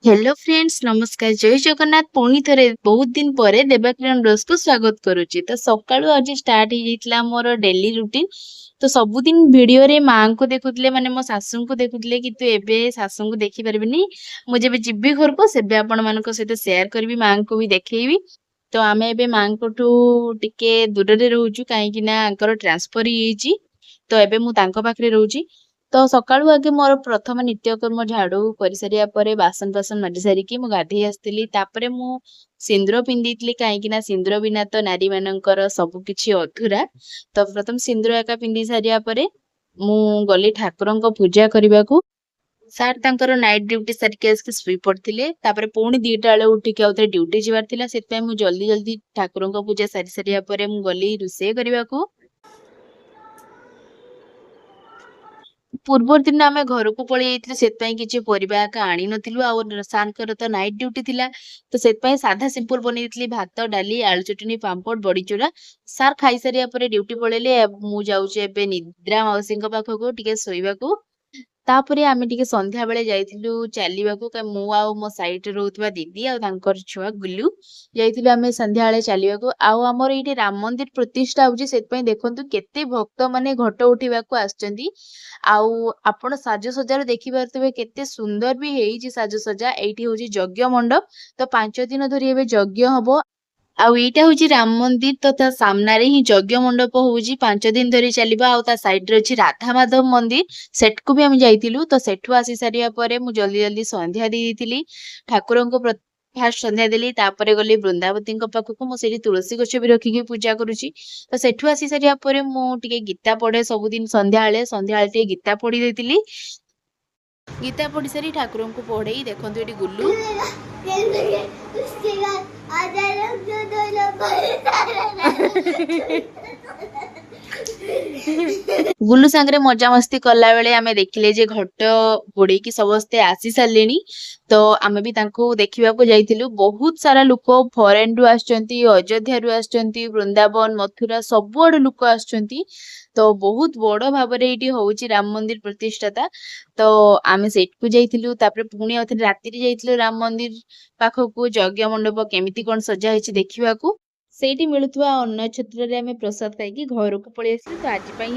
Hello friends, ନମସ୍କାର, ଜୟ ଜଗନ୍ନାଥ। ପୁଣି ଥରେ ବହୁତ ଦିନ ପରେ ଦେବାକିରଣ ବ୍ଲଗ୍ସକୁ ସ୍ୱାଗତ କରୁଛି। ତ ସକାଳୁ ଆଜି ଷ୍ଟାର୍ଟ ହେଇଯାଇଥିଲା ମୋର ଡେଲି ରୁଟିନ୍। ତ ସବୁଦିନ ଭିଡ଼ିଓରେ ମାଆଙ୍କୁ ଦେଖୁଥିଲେ, ମାନେ ମୋ ଶାଶୁଙ୍କୁ ଦେଖୁଥିଲେ, କିନ୍ତୁ ଏବେ ଶାଶୁଙ୍କୁ ଦେଖିପାରିବିନି। ମୁଁ ଯେବେ ଯିବି ଘରକୁ ସେବେ ଆପଣମାନଙ୍କ ସହିତ ସେୟାର କରିବି, ମାଆଙ୍କୁ ବି ଦେଖେଇବି। ତ ଆମେ ଏବେ ମାଆଙ୍କଠୁ ଟିକେ ଦୂରରେ ରହୁଛୁ, କାହିଁକି ନା ଆଙ୍କର ଟ୍ରାନ୍ସଫର ହେଇଯାଇଛି। ତ ଏବେ ମୁଁ ତାଙ୍କ ପାଖରେ ରହୁଛି। ତ ସକାଳୁ ଆଗେ ମୋର ପ୍ରଥମ ନିତ୍ୟକର୍ମ ଝାଡୁ କରିସାରିବା ପରେ ବାସନ ଫାସନ ମାଜି ସାରିକି ମୁଁ ଗାଧେଇ ଆସିଥିଲି। ତାପରେ ମୁଁ ସିନ୍ଦୁର ପିନ୍ଧିଥିଲି, କାହିଁକି ନା ସିନ୍ଦୁର ବିନା ତ ନାରୀମାନଙ୍କର ସବୁ କିଛି ଅଧୁରା। ତ ପ୍ରଥମ ସିନ୍ଦୁର ଏକା ପିନ୍ଧି ସାରିବା ପରେ ମୁଁ ଗଲି ଠାକୁରଙ୍କ ପୂଜା କରିବାକୁ। ସାର୍ ତାଙ୍କର ନାଇଟ୍ ଡ୍ୟୁଟି ସାରିକି ଆସିକି ଶୋଇ ପଡିଥିଲେ। ତାପରେ ପୁଣି 2ଟା ବେଳେ ଉଠିକି ଆଉଥରେ ଡ୍ୟୁଟି ଯିବାର ଥିଲା। ସେଥିପାଇଁ ମୁଁ ଜଲ୍ଦି ଜଲ୍ଦି ଠାକୁରଙ୍କ ପୂଜା ସାରି ସାରିବା ପରେ ମୁଁ ଗଲି ରୋଷେଇ କରିବାକୁ। ପୂର୍ବ ଦିନ ଆମେ ଘରକୁ ପଳେଇ ଯାଇଥିଲୁ, ସେଥିପାଇଁ କିଛି ପରିବା ଏକା ଆଣିନଥିଲୁ। ଆଉ ସାର୍ଙ୍କର ତ ନାଇଟ୍ ଡ୍ୟୁଟି ଥିଲା, ତ ସେଥିପାଇଁ ସାଧା ସିମ୍ପଲ ବନେଇ ଦେଇଥିଲି ଭାତ, ଡାଲି, ଆଳୁ ଚଟଣି, ପାମ୍ପଡ଼, ବଡିଚୁରା। ସାର୍ ଖାଇସାରିବା ପରେ ଡ୍ୟୁଟି ପଳେଇଲେ। ମୁଁ ଯାଉଛି ଏବେ ନିଦ୍ରା ମାଉସୀଙ୍କ ପାଖକୁ ଟିକେ ଶୋଇବାକୁ। ତାପରେ ଆମେ ଟିକେ ସନ୍ଧ୍ୟା ବେଳେ ଯାଇଥିଲୁ ଚାଲିବାକୁ। ମୁଁ ଆଉ ମୋ ସାଇଡରେ ରହୁଥିବା ଦିଦି ଆଉ ତାଙ୍କର ଛୁଆ ଗୁଲୁ ଯାଇଥିଲୁ ଆମେ ସନ୍ଧ୍ୟାବେଳେ ଚାଲିବାକୁ। ଆଉ ଆମର ଏଇଠି ରାମ ମନ୍ଦିର ପ୍ରତିଷ୍ଠା ହଉଛି, ସେଥିପାଇଁ ଦେଖନ୍ତୁ କେତେ ଭକ୍ତ ମାନେ ଘଟ ଉଠିବାକୁ ଆସିଛନ୍ତି। ଆଉ ଆପଣ ସାଜସଜ୍ଜାରୁ ଦେଖିପାରୁଥିବେ କେତେ ସୁନ୍ଦର ବି ହେଇଛି ସାଜସଜ୍ଜା। ଏଇଠି ହଉଛି ଯଜ୍ଞ ମଣ୍ଡପ। ତ 5 ଦିନ ଧରି ଏବେ ଯଜ୍ଞ ହବ। ଆଉ ଏଇଟା ହଉଛି ରାମ ମନ୍ଦିର, ତ ତା ସାମ୍ନାରେ ହିଁ ଯଜ୍ଞ ମଣ୍ଡପ ହଉଛି, 5 ଦିନ ଧରି ଚାଲିବ। ଆଉ ତା ସାଇଡରେ ଅଛି ରାଧା ମାଧବ ମନ୍ଦିର, ସେଠକୁ ବି ଆମେ ଯାଇଥିଲୁ। ତ ସେଠୁ ଆସି ସାରିବା ପରେ ମୁଁ ଜଲ୍ଦି ଜଲ୍ଦି ସନ୍ଧ୍ୟା ଦେଇ ଦେଇଥିଲି ଠାକୁରଙ୍କୁ। ଫାଷ୍ଟ ସନ୍ଧ୍ୟା ଦେଲି, ତାପରେ ଗଲି ବୃନ୍ଦାବତୀଙ୍କ ପାଖକୁ। ମୁଁ ସେଇଠି ତୁଳସୀ ଗଛ ବି ରଖିକି ପୂଜା କରୁଛି। ତ ସେଠୁ ଆସି ସାରିବା ପରେ ମୁଁ ଟିକେ ଗୀତା ପଢେ ସବୁଦିନ ସନ୍ଧ୍ୟାବେଳେ। ସନ୍ଧ୍ୟାବେଳେ ଟିକେ ଗୀତା ପଢି ଦେଇଥିଲି। ଗୀତା ପଢି ସାରି ଠାକୁରଙ୍କୁ ପଢେଇ ଦେଖନ୍ତୁ ଏଠି ଗୁଲୁ ଗୁଲୁ ସାଙ୍ଗରେ ମଜାମସ୍ତି କଲା ବେଳେ ଆମେ ଦେଖିଲେ ଯେ ଘଟ ଘୋଡେଇକି ସମସ୍ତେ ଆସି ସାରିଲେଣି। ତ ଆମେ ବି ତାଙ୍କୁ ଦେଖିବାକୁ ଯାଇଥିଲୁ। ବହୁତ ସାରା ଲୋକ ଫରେନ ରୁ ଆସିଛନ୍ତି, ଅଯୋଧ୍ୟାରୁ ଆସିଛନ୍ତି, ବୃନ୍ଦାବନ, ମଥୁରା ସବୁଆଡୁ ଲୋକ ଆସିଛନ୍ତି। ତ ବହୁତ ବଡ ଭାବରେ ଏଇଠି ହଉଛି ରାମ ମନ୍ଦିର ପ୍ରତିଷ୍ଠାତା। ତ ଆମେ ସେଇଠିକୁ ଯାଇଥିଲୁ। ତାପରେ ପୁଣି ଆଉଥରେ ରାତିରେ ଯାଇଥିଲୁ ରାମ ମନ୍ଦିର ପାଖକୁ, ଯଜ୍ଞ ମଣ୍ଡପ କେମିତି କଣ ସଜା ହେଇଛି ଦେଖିବାକୁ। ସେଇଠି ମିଳୁଥିବା ଅନ୍ନ ଛତ୍ରରେ ଆମେ ପ୍ରସାଦ ଖାଇକି ଘରକୁ ପଳେଇ ଆସିଲୁ। ତ ଆଜି ପାଇଁ